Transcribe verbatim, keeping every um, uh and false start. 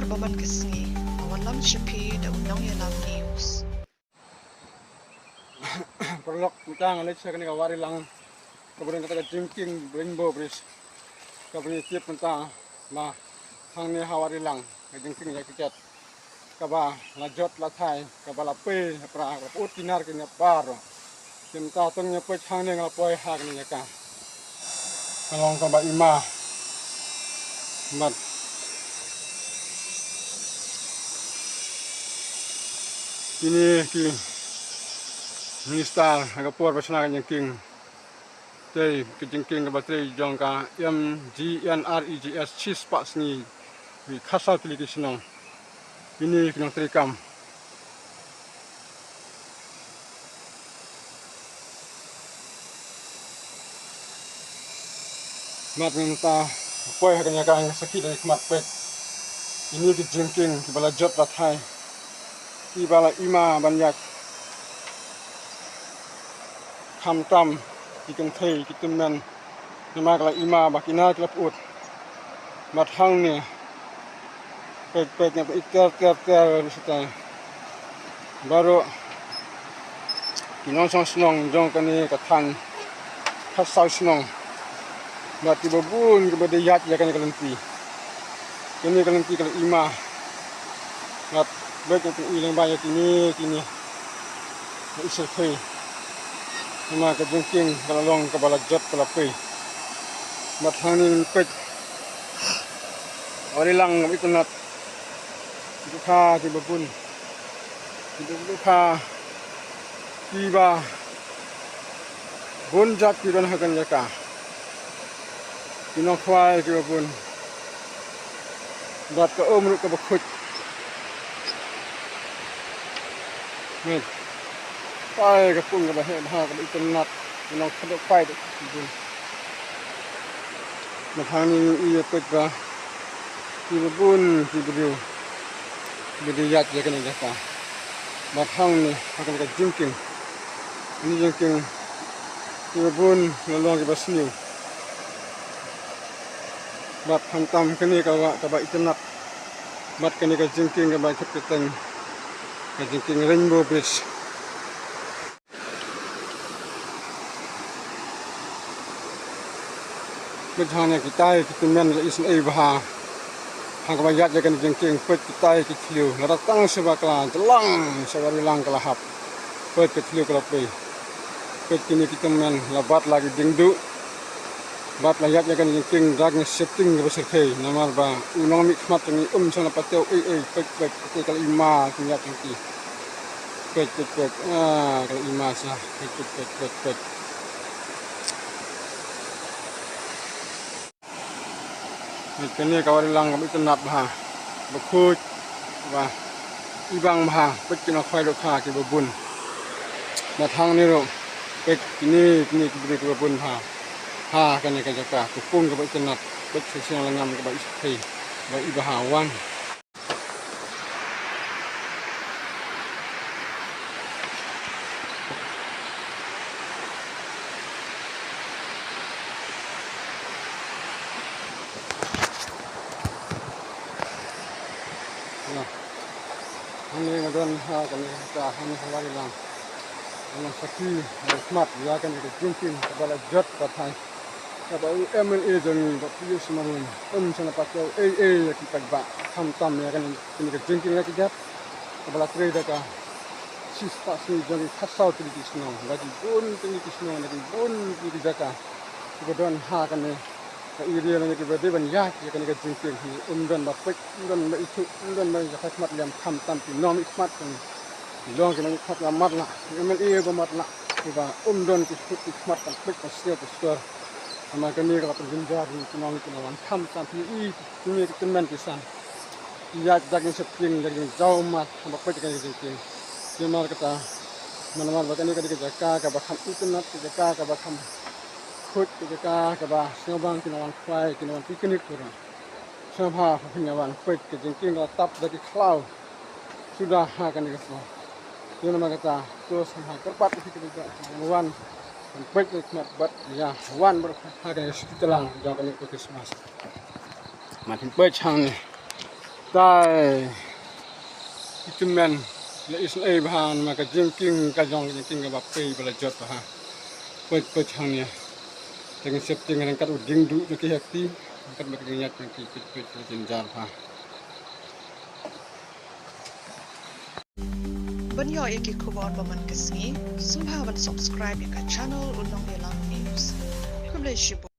Bad man ka sngi nga wanlam sha phi da u Nongïalam News. Paralok, mynta nga leit sha kane ka wari lang kaba don kata ka jingkieng Rainbow Bridge. Kaba ngi tip mynta ba hangne ha wari lang ka jingkieng ïa ka ket kaba la jot la thai, kaba la pei ha pra, kaba la ut kinar kine baroh. Te mynta tang ïa peit hangne nga la poi ha kane ïa ka. Ka long kaba ima. Bad kine ki minister ha ka por ba shna ka jingkieng. Te ka jingkieng kaba trei jong ka M G N R E G S shispah sngi. Wi khatsaw tylli ki shnong. Kine ki nongtrei kam. Mat mynta poi ha kane ka, nga sakhi da khmat peit. Kine ki jingkieng kiba la jot la thai, kiba la ima ban ïaid. Khamtam ki kynthei ki tymmen, namar ka la ima ba kine ki la pyut. Bad hangne peit peit nga peit ter ter ter ruh shatai. Baroh ki nongshong shnong jong kane ka thaiñ khatsaw shnong. Bad kiba bun kiba dei ïaid ïa kane ka lynti. Kane ka lynti ka la ima. Bad bad nga pyni lyngba ïa kine kine. Ba i syrkhei. Namar ka jingkieng ka la long kaba la jot ka la pei. Bad hangne ngin peit. Wari lang ba itynnat. Ki dohkha kiba bun. Ki dohkha kiba bun jait ki don ha kane ka jaka. Ki nongkhwai kiba bun. Bad ka um ruh kaba khuid. Mei. Pei ka pung kaba heh bha kaba itynnat. Ki nongkhwai kiba bun. Bad hangne ngi ïa peit ba kiba bun kiba dei, kiba dei ïaid ïa kane ka jaka. Bad hangne ha kane ka jingkieng, kane jingkieng kiba bun la long kiba sniew. Bad khamtam kane ka wah kaba itynnat. Bad kane ka jingkieng kaba khet kyrteng ka jingkieng Rainbow Bridge. Peit hangne kitai ki tymmen la isynei bha. Ha kaba ïaid ïa kane jingkieng peit kitai ki thliew. Lada tang sha ba ka la jlang sha wari lang ka la hap. Peit ki thliew ka la pei. Peit kine ki tymmen la bat la ki diengduh. Bad la ïaid ïa kane jingkieng da ka sheptieng kaba syrkhei namar ba u nongmihkhmat jong ngi um shym la pateng ei ei. Peit peit peit ka la ima ka ïaid jong ki. Peit peit peit. Ah, ka la ima sha. Peit peit peit peit peit. Peit kane ka wari lang kaba itynnat bha. Ba khuid ba ibang bha. Peit ki nongkhwai dohkha kiba bun. Bad hangne ruh peit kine kine ki briew kiba bun bha. Ha kane ka jaka ka pung kaba itynnat. Peit ka shnong Langam kaba i syrkhei ba i bha wan. Hangne nga don ha kane ka, hangne ha wari lang. Nga sakhi, nga khmat ïa kane ka jingkieng kaba la jot ka thaiñ. Kaba u M L A jong ngi Bah Piyush Marum um shym la pateng ei ei ïa ki paidbah, khamtam ïa kane, kane ka jingkieng ïa ki jait kaba la trei da ka shispah sngi jong ki khatsaw tylli ki shnong, da ki bun tylli ki shnong, da ki bun tylli ki jaka kiba don ha kane ka area, lane kiba dei ban ïaid ïa kane ka jingkieng. Hi um don ba peit, um don ba ithuh, um don ba ïakhmat lem, khamtam ki nongmihkhmat jong ngi. Ki long ki nongmihkhmat kiba matlah, ki M L A ba matlah, kiba um don ki khut ki khmat ban peit ban sngewsih ban sngewsih. Namar kane ka la pynjynjar ïa ki nong ki nongwan, khamtam phi i kine ki tymmen ki san. Ïaid da ki sheptieng, da ki jaw mat haba peit kane ka jingkieng. Namar kata, namar ba kane ka dei ka jaka kaba kham itynnat, ka jaka kaba kham khuid, ka jaka kaba sngewbang ki nongwan khwai, ki nongwan picnic ruh. Sngewbha phin ïa wan peit ka jingkieng, ka la tap da ki khlaw suda ha kane ka sngi. Te namar kata to sngewbha kyrpad ïa phi ki paidbah ban wan ban peit ïa khmat bad ïa wan bad ha kane ka shnong jong kane ka Christmas. Mat phin peit hangne. Tai. Itu men. La isn't ei bha ma ka jingkieng ka jong ka jingkieng kaba pei ba la jot bha. Peit peit hangne. Teng sep teng rangkat u dieng duh jong ki hekti. Rangkat ba ki ngiat jong ki peit peit peit jynjar bha. Ban ïoh ïa ki khubor ba man ka sngi, sngewbha ban subscribe ïa ka channel U Nongïalam News. Khublei shibun.